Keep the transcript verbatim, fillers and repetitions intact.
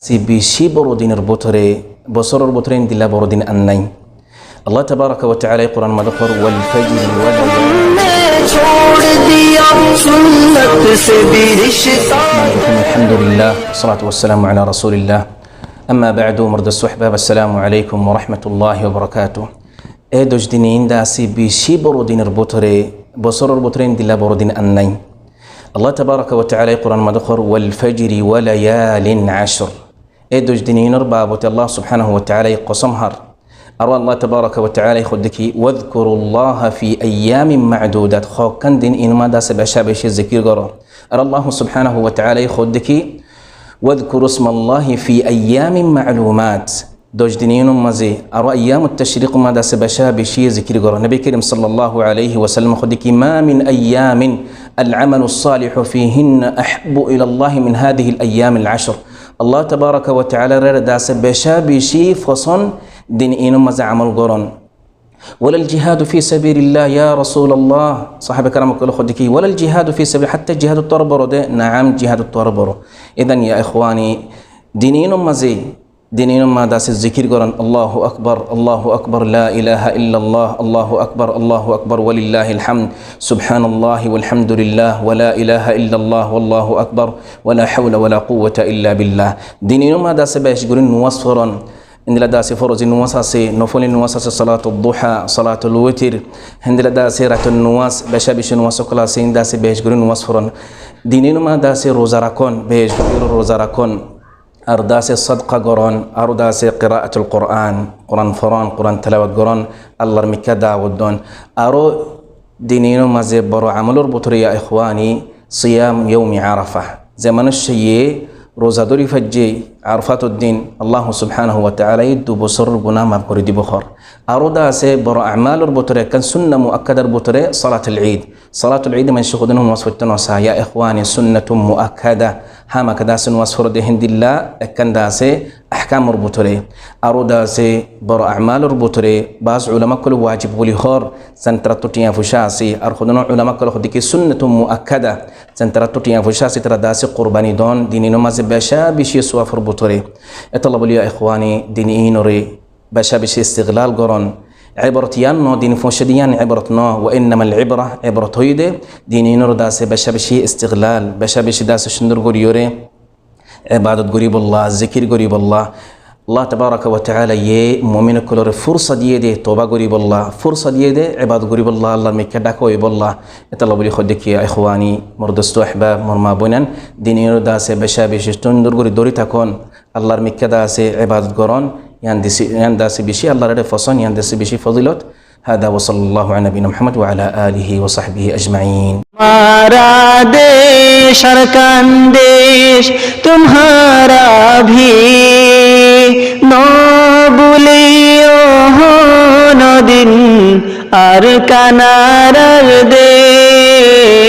Asé bicí boro dinor bútore, bosóror bútore endilla boro din ar nái. Allah tabaraka wa taala Quran mazé hoór, "Wal fajri wa layalin." Alhamdulillah, wassalatu wassalamu ala rasulillah. Amma ba'du, murda suhbab, assalamu alaikum wa rahmatullahi wa barakatuh. E doc din iín de asé bicí boro dinor bútore, bosóror bútore endilla boro din ar nái. Allah tabaraka wa taala Quran mazé hoór, "Wal fajri wa layalin ashr." E doc din iínor babote Allah subhanahu wa taala kosom hár. Aró Allah tabaraka wa taala hoódde ki, "Wadhkurullaha fi ayyamin ma'dudat." Hókkan din iínor mazé asé beca beci zikir goró. Ar Allah subhanahu wa taala hoódde ki, "Wadhkurusmallahi fi ayyamin ma'lumat." Doc din iínor mazé, aró ayyamut tashriq mazé asé beca beci zikir goró. Nobi Karim sallallahu alaihi wasallam hoódde ki, "Ma min ayyamin al-amalu salihu fihinna ahabbu ilallahi min hadihil ayyamil ashr." Allah tabaraka wa taala re de asé beca beci fosón din iínor mazé amol gorón. "Walal jihadu fi sabilillah ya Rasulallah." Sahabe keram ókkole hoódde ki, "Walal jihadu fi sabil-, hatta jihadot tuára boro de?" "Naam, jihadot tuára boro." Idan ya ikhwani, din iínor mazé, din iínor mazé de asé zikir gorón, "Allahu akbar, Allahu akbar, la ilaha illallah, Allahu akbar, Allahu akbar, walillahil hamd, subhanallahi walhamdulillah, wa la ilaha illallah, wallahu akbar, wa la hawla wa la quwwata illa billah." Din iínor mazé de asé beci gorí nomaz forón. Endilla de asé forozi nomaz asé, nofoli nomaz asé, salatul duha, salatul witir. Endilla de asé raitor nomaz, beca beci nomaz ókkol asé, endilla de asé beci gorí nomaz forón. Din iínor mazé de asé roza rakón, beci gorí roza rakón. Aró de asé sodka gorón, aró de asé qiraatul Quran, Quran forón, Quran telawat gorón, Allahr mikká dawot don. Aró din iínor mazé boro amolor bútore ya ikhwani, siyam yawmi Arafah. Ze manúic ye roza dóri faijje Arafator din, Allah subhanahu wa taala ye dui bosóror guná maf gorí dibo hoór. Aró de asé boro amalor bútore, ekkán sunna muakkadar bútore salatul Eid. Salatul Eid e maincé hodún nomaz foitto nosá, ya ikhwani, sunnatum muakkada. Hámaká de asé nomaz foró de héndilla ekkán de asé ahkamor bútore. Aró de asé boro amalor bútore, baz ulama ókkole wajib buli hoór, zetaráttu thiañ foicá asé, ar hodún ulama ókkole hoódde ki sunnatum muakkada, zetaráttu thiañ foicá asé, tará de asé kurbani don, din iínor mazé beca beci suwafor bútore. Etolla buli ya ikhwani, din iínoré beca beci istiglal gorón. Ebrot yián no, din foicá de yián ebrot no. Wa innamal ibra, ebrot óiye de, din iínor de asé beca beci istiglal, beca beci de asé cúndor goríyoré ebadot goríbolla, zikir goríbolla. Allah tabaraka wa taala ye mumin ókkolore fursa diyé de toba goríbolla, fursa diyé de ebadot goríbolla, Allahr mikká daka óibolla. Etolla buli hoódde ki ya ikhwani, mor dost ahbab, mor ma boinan, din iínor de asé beca beci cúndor gorí dóri takón. Allahr mikká de asé ebadot gorón, yián de asé, yián de asé beci Allahr re fosón, yián de asé beci fozilot. Hada wa sallallahu ala nabiyina Muhammad wa ala alihi wa sahbihi ajmain.